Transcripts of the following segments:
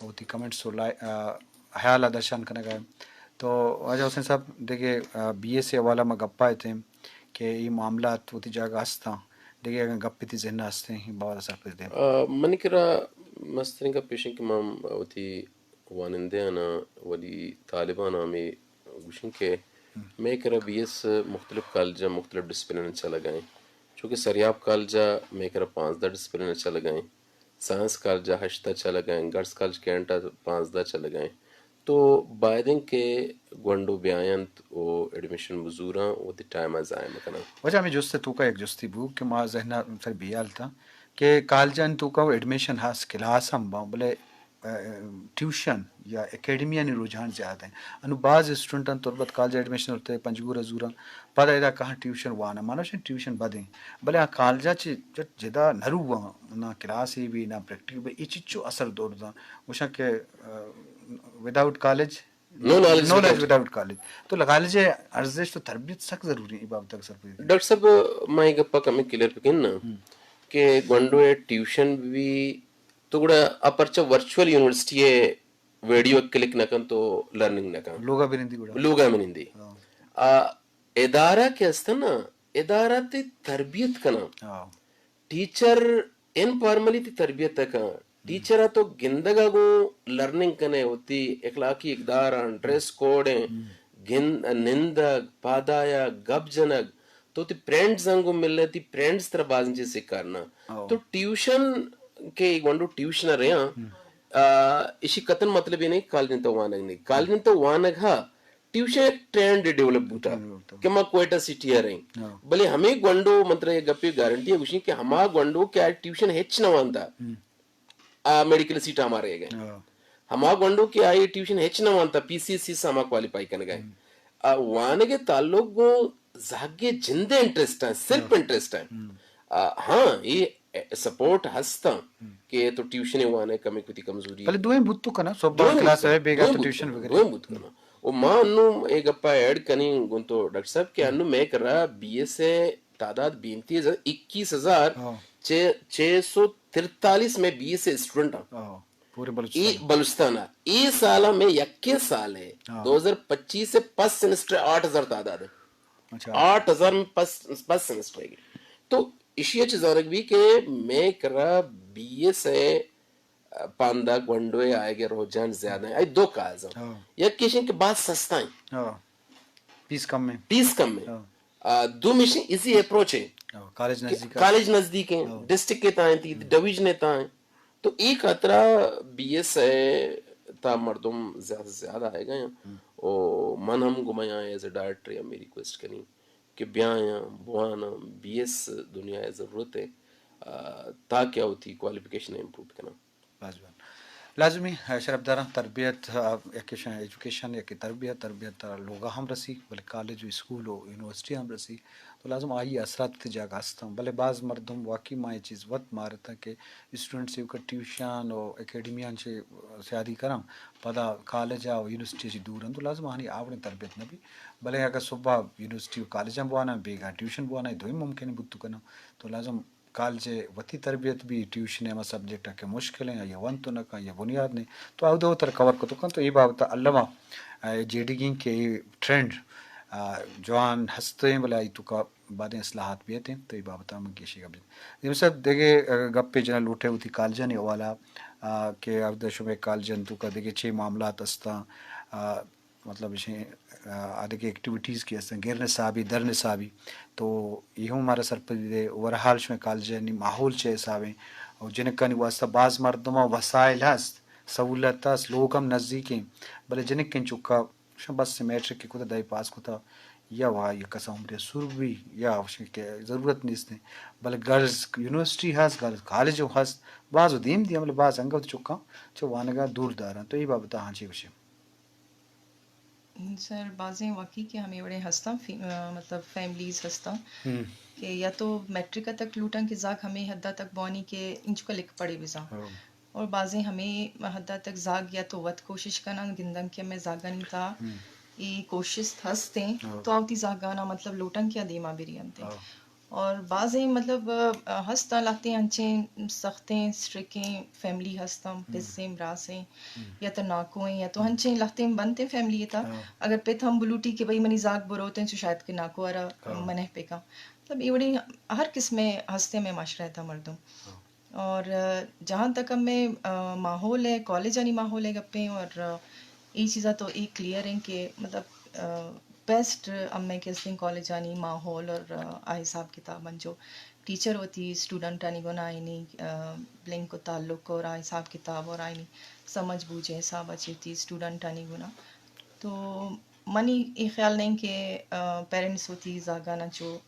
وتی کمنٹس و لائ-، آ، حیال ءَ درشان کنگ ءَ۔ تو واجہ حسین صاحب، دگہ، آ، بی ایس اے حوالہ ما گپا اتیں کہ اے معاملات وتی جاگہ ہستاں، دگہ اگاں گپے تئی ذہن ءَ ہستیں، اے بابت ءَ سرپد دیں۔ آ، منی کرا مستریں گپ ایش انت کہ ما وتی وانندہ آناں، وتی طالبان آناں ہمے گوشیں کہ مئے کرا بی ایس مختلف کالجاں مختلف ڈسپلن چلگا ایں، چونکہ سریاب کالج ءَ مئے کرا پانزدہ ڈسپلن چلگا ایں، سائنس کالج ءَ ہشت چلگا ایں، گرلز کالج کینٹ ءَ پانزدہ چلگا ایں۔ تو باید انت کہ گونڈو بیاینت و ایڈمیشن بزوراں، وتی ٹائم ءَ ضائع مکناں۔ واجہ ہمے جست ءِ توکا یک جستے بو کہ ما ذہن ءَ سر بیال تاں کہ کالجانی توکا و ایڈمیشن ہست، کلاس ہم باں، بلے ٹیوشن یا اکیڈمیانی رجحان زیادہ ہیں۔ انو باز اسٹوڈنٹاں تربت کالج ایڈمیشن ورتے پنجگور زوراں، پدا ادا کہاں ٹیوشن وانا، مانا شن ٹیوشن بدیں، بلے آ کالجا چہ جدا نہ رواں، نہ کلاس ای بی، نہ پریکٹیکل بی، اے چچو اثر دور داں۔ گوشاں کہ وداؤٹ کالج، نو نالج نو نالج وداؤٹ۔ وداؤٹ کالج۔ تو کالج ارزشت و تربیت سک ضروری ہے، اے بابت اگر سر پہ ڈاکٹر صاحب، ما اے گپا کمی کلیئر بکن نا کہ گونڈو ءِ ٹیوشن بی تو گڑا آ پرچا ورچوئل یونیورسٹی ءِ ویڈیو کلک نہ کن تو لرننگ نہ کن۔ لوگا بنندی گڑا۔ لوگا بنندی۔ ہاں۔ آ ادارہ کہ است نا، ادارہ تی تربیت کنا۔ ہاں۔ ٹیچر انفارملی تی تربیت کن۔ ٹیچر ءَ تو گندگ ءَ گوں لرننگ کنے، وتی اخلاقی اقداراں، ڈریس کوڈ ایں، گند، نندگ، پادایا، گپ جنگ، تو تی فرینڈز انگو ملے، تی فرینڈز ترا بازیں چیز سکھارنا۔ او۔ تو ٹیوشن کہ گونڈو ٹیوشن ءَ ریاں، آ، اشی کتن مطلب اے نہیں کالجن تو وانگ نہیں۔ کالجن تو وانگ ہا، ٹیوشن ایک ٹرینڈ ڈیولپ بوتا ڈیولپ بوتا۔ کہ ما کوئٹہ سٹی ءَ رہیں۔ ہاں۔ بلے ہمیں گونڈو من ترا یہ گپی گارنٹی ہے گوشیں کہ ہما گونڈو کہ آ ٹیوشن ہچ نہ وانتا۔ ہم۔ آ میڈیکل سیٹ ہمارے گئے۔ ہاں۔ ہما گونڈو کہ آئی ٹیوشن ہچ نہ وانتا، پی سی ایس سی سے ہما کوالیفائی کنگا ہے۔ ہم۔ آ وانگ تعلق گوں زہگے جندے انٹرسٹ ہیں، صرف ہاں۔ انٹرسٹ ہیں۔ ہم۔ آ، ہاں، یہ سپورٹ ہستاں ہم۔ کہ تو ٹیوشن وانے کمی کتی کمزوری۔ بلے دوئیں بوت تو کنا، صبح دوئیں کلاس بوت ہے، کنا، بیگا دوئیں تو بوت ٹیوشن کنا، وغیرہ۔ دوئیں بوت کنا۔ و ما انو اے گپا ایڈ کنیں گوں تو ڈاکٹر صاحب کہ ہم۔ انو میں کرا بی ایس اے تعداد بینتی ہزار، اکیس ہزار ہاں۔ چھ، چھ سو ترتالیس میں بی ایس اے اسٹوڈنٹ ہاں۔ ہاں، پورے بلوچستان۔ ای بلوچستان ہے۔ ای سال میں یکے سال ہے۔ ہاں۔ دو ہزار پچیس سے پس سمسٹر آٹھ ہزار تعداد ہے۔ اچھا۔ آٹھ ہزار میں پس، پس سمسٹر ہے۔ تو اشی چیز زانگ بھی کہ میں کرا بی ایس اے پاندا گونڈوے آئیگے رجحان زیادہ ہیں۔ اے دو کاز ہیں۔ ہاں۔ یک کشن کہ بات سستا ہیں۔ ہاں۔ فیس کم ہے۔ فیس کم ہے۔ ہاں۔ آ، دومی شے ایزی اپروچ ہے۔ ہاں، کالج کہ نزدیک ہے۔ کالج نزدیک ہیں، ہاں۔ ڈسٹرکٹ کے تائیں تھی، ہم۔ ڈویژن کے تائیں۔ تو اے خطرہ بی ایس اے تا مردم زیادہ سے زیادہ آئے گئے ہیں۔ ہم۔ او من ہم گمیا ایز اے ڈائریکٹر ہمیں ریکویسٹ کنی کہ بیایاں، بواناں، بی ایس دنیا ء ضرورت ہے، آ، تاکہ آ وتی کوالیفکیشن ء امپروو کناں۔ باز جوان۔ لازمی، آ، شرپداراں تربیت، آ، یکے شان ایجوکیشن، یکے تربیت، تربیت ء لوگا ہم رسی، بلے کالج و اسکول و یونیورسٹی ہم رسی، تو لازم آئی اثرات وتی جاگہ ہستاں۔ بلے باز مردم واقعی ما اے چیز وت مارتاں کہ اسٹوڈنٹس ایوکا ٹیوشن و اکیڈمیاں چہ سیادی کناں، پدا کالج ء و یونیورسٹی چہ دور انت، تو لازم آہانی آوڑیں تربیت نہ بی۔ بلے اگہ صبح یونیورسٹی و کالجاں بواناں، بیگاہ ٹیوشن بواناں، اے دوئیں ممکن بوت کناں۔ تو لازم کالج ء وتی تربیت بی، ٹیوشن ء ہما سبجیکٹ کہ مشکل ہیں، یا ونت نہ کن، یا بنیاد نہیں۔ تو اود وتر کور کت کن، تو اے بابت الما، آ، جیڈگیں کہ اے ٹرینڈ، آ، جوان ہستیں، بلے آئی توکا بادیں اصلاحات بیت انت، تو اے بابت ہم گیشی گپ جنت۔ دیمے صاحب، دگہ، آ، گپے جنگ لوٹے وتی کالجانی حوالہ، آ، کہ اود شمے کالجن توکا دگہ چے معاملات ہستاں، آ، مطلب، اشیں، آ، آ دگہ ایکٹیویٹیز کہ ہستن، غیر نصابی، در نصابی، تو اے ہم مارا سرپدی دے۔ اوور آل شمئے کالجانی ماحول چے حسابیں؟ اور جنکانی واسطہ باز مردماں وسائل ہست، سہولت ہست، لوگ ہم نزیکیں، بلے جنکیں چکا شاں بس میٹرک کہ کتا، دہی پاس کتا، یا وا یک کسا عمرے سر بی، یا اشیں کہ ضرورت نیستیں۔ بلے گرلز یونیورسٹی ہست، گرلز کالج ہست، باز و دیم دیم، بلے باز انگت چکاں چہ وانگا دور دارن۔ تو اے بابت آہاں چے گوشے؟ سر، بازیں واقعی کہ ہمے وڑیں ہستاں، فی-، آ، مطلب فیملیز ہستاں ہم۔ کہ یا تو میٹرک تک لوٹاں کہ زاگ ہمے حد تک بوانی کہ انچکا لکھ پڑھے بزاں۔ ہاں۔ اور بازیں ہمے حد تک زاگ یا تو وت کوشش کناں، گنداں کہ ہمے زاگانی تہا ہم۔ اے کوشست ہستیں، ہاں۔ تو آ وتی زاگانا مطلب لوٹاں کہ آ دیما بری انت۔ ہاں۔ اور بازیں مطلب، آ، ہستاں لہتیں انچیں سختیں اسٹرکیں فیملی ہستاں، پسیں براسیں یا تو ناکوئیں یا تو انچیں لہتیں بنتیں فیملی تا، اگر پت ہم بلوٹی کہ بھئی منی زاگ بروتیں، چو شاید کہ ناکو ارا منہ پکاں۔ مطلب اے وڑیں ہر قسمیں ہستیں مئے معاشرہ تا مردم۔ اور، آ، جہاں تک ہمیں، آ، ماحول ہے، کالج آنی ماحول ہے گپیں، اور، آ، اے چیزاں تو اے کلیئر ہیں کہ مطلب، آ، بیسٹ ہمیں کہ استیں کالج آنی ماحول اور، آ، آ حساب کتاب انچو ٹیچر وتی اسٹوڈنٹ آنی گنا آئینی، آ، لنک و تعلق اور آ حساب کتاب اور آئینی سمجھ بوجھ حساب اچیتی اسٹوڈنٹ آنی گنا۔ تو منی اے خیال نہیں کہ، آ، پیرنٹس وتی زاگانا چو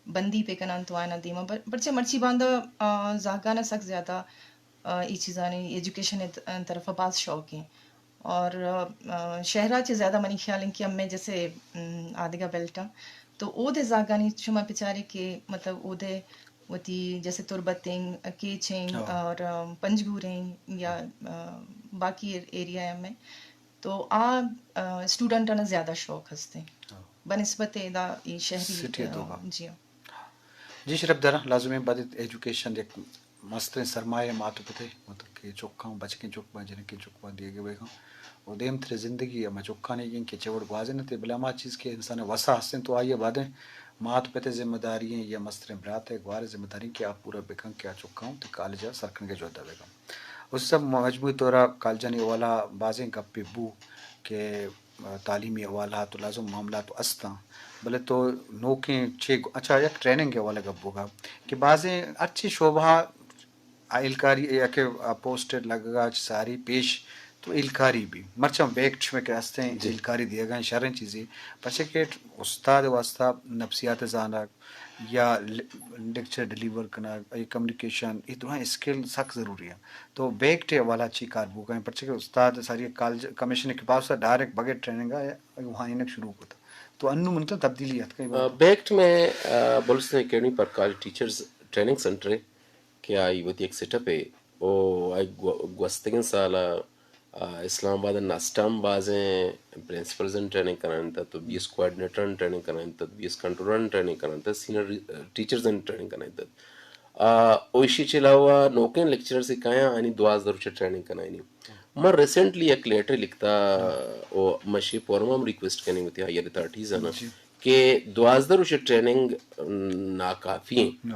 بندی پہ کناں تو آیانا دیما بر-، پرچہ مرچی باندا، آ، زاگانا سک زیادہ، آ، اے چیزانی ایجوکیشن ات-، طرف باز شوق ہیں۔ اور، آ، شہرا چہ زیادہ منی خیال ہیں کہ ہمیں جیسے، ام، آدگا بیلٹا تو اودے زاگانی شما بچارے کہ مطلب اودے وتی جیسے تربتیں، کیچیں اور، آ، پنجگوریں یا، آ، باقی ایر-، ایریا میں تو آ، آ، اسٹوڈنٹ آنا زیادہ شوق ہستے بنسبت ادا اے شہری، سٹی آ، توکا۔ جی ہاں۔ جی شرپ دارا، لازم ہے بعد ایجوکیشن یک مستریں سرمایہ مات و پتے، مطلب کہ چکاں، بچکیں چک باں، جنکیں چک باں دیگے بیگاں۔ و دیم تر زندگی ہما چکانی گیں کہ چوڑ گوازن تے، بلے ہما چیز کہ انسان وسا ہستیں تو آئیے بعد مات پتے ذمہ داری ہیں یا مستریں برات ہے گوارے ذمہ داری کہ آپ پورا بکن کہ آ چکاں تے کالج سرکنگے جودا بیگاں۔ استاد، مجموعی طور ءَ کالجانی حوالہ ءَ بازیں گپے بو کہ، آ، تعلیمی حوالہ ءَ تو لازم معاملات است اَنت، بلے تو نوکیں چے، اچھا، یک ٹریننگ ءِ حوالہ ءَ گپ بوگ ءَ کہ بازیں ہرچی شعبہ ءَ اہلکاری یا کہ پوسٹ لگگ ءَ چہ ساری پیش تو اہلکاری بی، مرچاں بیکٹ شمئے کہ استیں، جی۔ اہلکاری دیگ ءَ شریں چیزے، پرچہ کہ استاد ءِ واستہ نفسیات زانگ، یا ل-، لیکچر ڈیلیور کنگ، اے کمیونیکیشن، اے دراہیں اسکل سک ضروری اَنت۔ تو بیکٹ ءِ حوالہ چی کار بوگ ءَ اِنت؟ پرچہ کہ استاد ساری کالج کمیشن ءِ کہ پاس ءَ ڈائریکٹ بغیر ٹریننگ ءَ وانینگ شروع کت۔ تو انوں من تو تبدیلی اتکگ اے آ، بات ءَ؟ بیکٹ میں، آ، بلوچستان اکیڈمی پر کالج ٹیچرز ٹریننگ سینٹر ہے کہ آئی وتی ایک سیٹ اپ ہے۔ او آئی گو-، گوستگیں سال ءَ آ، اسلام آباد ءَ نسٹا ہم بازیں پرنسپلز ءَ ٹریننگ کنائینتگ، تو بی ایس کوآرڈینیٹر ءَ ٹریننگ کنائینتگ، بی ایس کنٹرولر ءَ ٹریننگ کنائینتگ، سینئر ری-، ٹیچرز ءَ ٹریننگ کنائینتگ۔ آ، او ایشی چہ علاوہ نوکیں لیکچررز کہ کایاں آنی دوازدہ روچ ءِ ٹریننگ کنائینی۔ من ریسنٹلی یک لیٹر لکھتا، او من شی فورم ہم ریکویسٹ کنی وتی ہائیر اتھارٹیز ءَ نا کہ دوازدہ روچ ءِ ٹریننگ ناکافی ہیں۔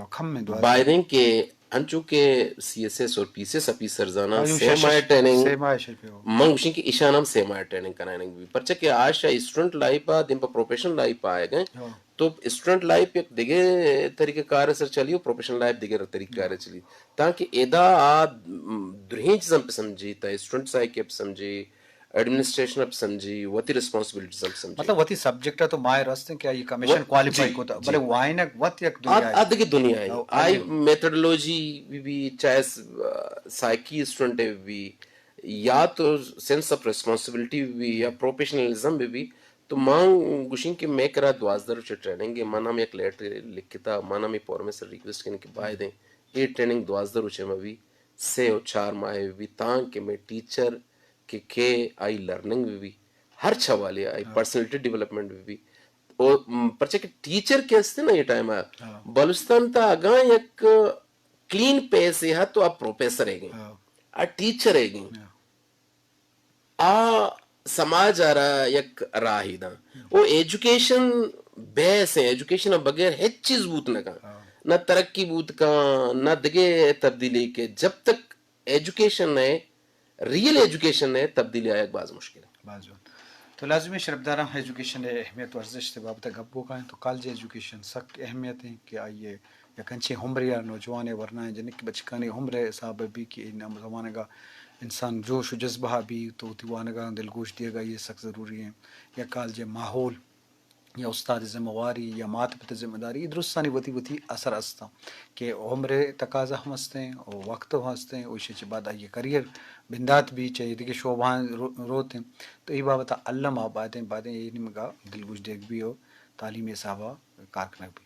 بایدیں کہ انچو کہ سی ایس ایس اور پی سی ایس آفیسرز آناں سے ماہ ٹریننگ، من گوشیں کہ ایشان ہم سے ماہ ٹریننگ کنائینگ بی، پرچہ کہ آ شہ اسٹوڈنٹ لائف ءَ دیم پہ پروفیشنل لائف ءَ آئیگ ءَ، تو اسٹوڈنٹ لائف یک دگہ طریقہ کار ءِ سر چلی و پروفیشنل لائف دگہ طریقہ کار ءَ چلی، تاکہ ادا آ درہیں چیزاں پہ سمجھی، تا اسٹوڈنٹ سائیکی پہ سمجھی، ایڈمنسٹریشن ءَ سمجھی، وتی ریسپانسبلٹیز ءَ سمجھی۔ مطلب وتی سبجیکٹ ءَ تو ماہر ہستیں کہ آئی کمیشن کوالیفائی کتا، بلے وائنگ وت یک دنیا ءَ۔ آ دگہ دنیا ءَ۔ آئی میتھڈولوجی بی بی، چاہے س-، سائیکی اسٹوڈنٹ بی بی، یا تو سینس آف ریسپانسبلٹی بی بی، یا پروفیشنلزم بی بی، تو من گوشیں کہ مئے کرا دوازدہ روچ ٹریننگ ہے، من ہم یک لیٹر لکھتا، من ہم اے فورم ءِ سر ریکویسٹ کنیں کہ بایدیں اے ٹریننگ دوازدہ روچ ءِ مہ بی، سے و چار ماہ ءِ بی، تانکہ مئے ٹیچر کہ کئے آئی لرننگ بہ بی، ہرچ حوالے ءَ آئی پرسنالٹی ڈیولپمنٹ بہ بی۔ او، م، پرچہ کہ ٹیچر کہ ہستے نا اے ٹائم ءَ بلوچستان تا اگاں یک کلین پیسے ءَ تو آ پروفیسر ئیگ ایں۔ آ ٹیچر ئیگ ایں۔ آ سماج ءَ را یک راہے داں۔ او ایجوکیشن بیس ایں، ایجوکیشن ءَ بغیر ہچ چیز بوت نہ کن۔ نہ ترقی بوت کن، نہ دگہ تبدیلی کہ جب تک ایجوکیشن ءِ، ریئل ایجوکیشن ءِ تبدیلی آیگ باز مشکل ہے۔ باز جوان۔ تو لازمی شرپداراں ایجوکیشن ءِ اہمیت و ارزشت ءِ بابت ءَ گپ بوگ ءَ ایں تو کالج ایجوکیشن سک اہمیت ایں کہ آئی ءِ یک انچیں عمرے ءَ نوجوانیں ورنائیں جنک بچکانی عمر ءِ حساب ءَ بی کہ اے نام زمانگ ءَ انسان جوش و جذبہ ءَ بی تو وتی وانگ ءَ دلگوش دیگ ءَ آئی ءِ سک ضروری ایں۔ یا کالج ءِ ماحول یا استاد ءِ ذمہ واری یا مات پت ءِ ذمہ داری، اے درستانی وتی وتی اثر است اَنت کہ عمر ءِ تقاضا ہم است ایں و وقت ہم است ایں و ایشی چہ بعد آئی ءِ کریئر بندات بی چہ اے دگہ شعبہاں رو-، روت ایں۔ تو اے بابت ءَ الم ءَ بایدیں، بایدیں اے نیمگ ءَ دلگوش دیگ بی و تعلیمی حساب ءَ کار کنگ بی۔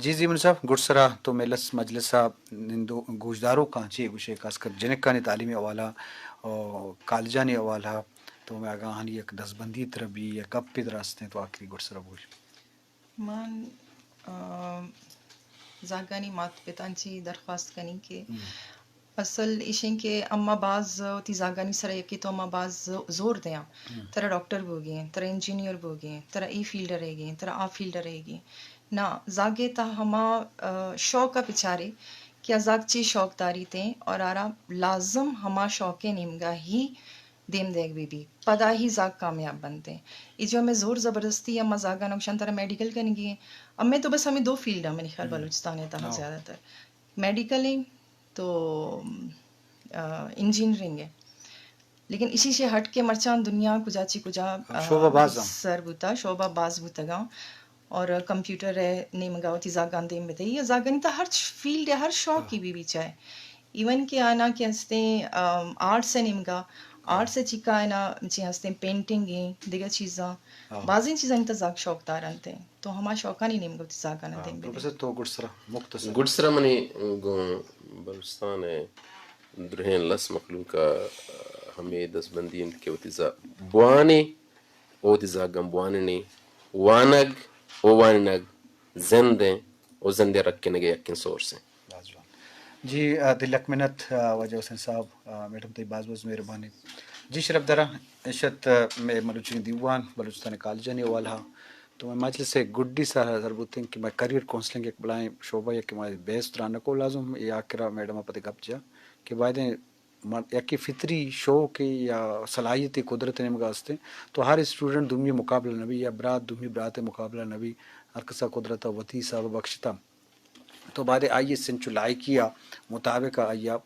جی زیمن صاحب، گڈسرا تو مئے لس مجلس ءِ نندو-، گوشداروکاں چے گوشے، خاص کر جنکانی تعلیمی حوالہ و کالجانی حوالہ تو مئے اگاں آہانی یک دزبندی تر بی یا گپے در استیں تو آخری گڈسرا بوش۔ من، آ، زاگانی مات پتاں چی درخواست کنی کہ اصل ایشیں کہ اما باز وتی زاگانی سرا یکے تو اما باز زور دیاں، ترا ڈاکٹر بوگی ایں، ترا انجینئر بوگی ایں، ترا اے فیلڈ ءَ رہگی ایں، ترا آ فیلڈ ءَ رہگی ایں۔ نا، زاگے تہ ہما، آ، شوق ءَ بچارے کہ آ زاگ چے شوق داریت ایں اور آرا لازم ہما شوق ءِ نیمگا ہی دیم دیگ بہ بی، پدا ہی زاگ کامیاب بنت ایں۔ اے جو ہمے زور زبردستی اما زاگاں گوشاں ترا میڈیکل کنگی ایں، ہمے تو بس ہمے دو فیلڈ ایں منی خیال بلوچستان ءِ تہا زیادہ تر میڈیکل ایں تو، آ، انجینئرنگ ایں۔ لیکن ایشی شے ہٹ کے مرچاں دنیا کجا چی کجا، آ، شعبہ باز ایں۔ سر بوتا، شعبہ باز بوتگاں اور کمپیوٹر ءِ نیمگا وتی زاگاں دیم بدئی۔ یا زاگانی تہ ہر فیلڈ ءِ ہر شوق ءَ بہ بی چاہے۔ ایون کہ آنا کہ ہستیں، آم، آرٹس ءِ نیمگا، آرٹس ءِ چیکا آنا چی ہستیں پینٹنگ ایں، دگہ چیزاں، بازیں چیزانی تہ زاگ شوق دار انت ایں۔ تو ہما شوقانی نیمگا وتی زاگاں دیم بدئی۔ پروفیسر تو گڈسرا مختصر۔ گڈسرا منی گوں بلوچستان ءِ درہیں لس مخلوق ءَ ہمے دزبندی انت کہ وتی زا-، بوانے، او وتی زاگاں بواننے، وانگ، او وانینگ زند ایں، او زند ءِ رکینگ ءِ یکیں سورس ایں۔ باز جوان۔ جی، آ، دل لک منت، آ، واجہ حسین صاحب، آ، میڈم تئی باز باز مہربانی۔ جی شرف دارا، اشت، آ، مئے مروچی دیوان بلوچستان کالجانی حوالہ، تو مئے مجلس ءِ گڈی سر، سر بوتیں کہ مئے کریئر کونسلنگ یک بلائیں شعبہ یک کہ ما بحث تران کو لازم اے آخرا میڈم ءَ پتے گپ جا کہ بایدیں من-، یکے فطری شوق یا صلاحیت قدرت نیمگا ہستیں، تو ہر اسٹوڈنٹ دومی مقابلہ نبی یا برات دومی برات مقابلہ نبی، ہر کسا قدرت وتی حساب بخشتا۔ تو بایدیں آئی سنچو لائقی مطابق آئی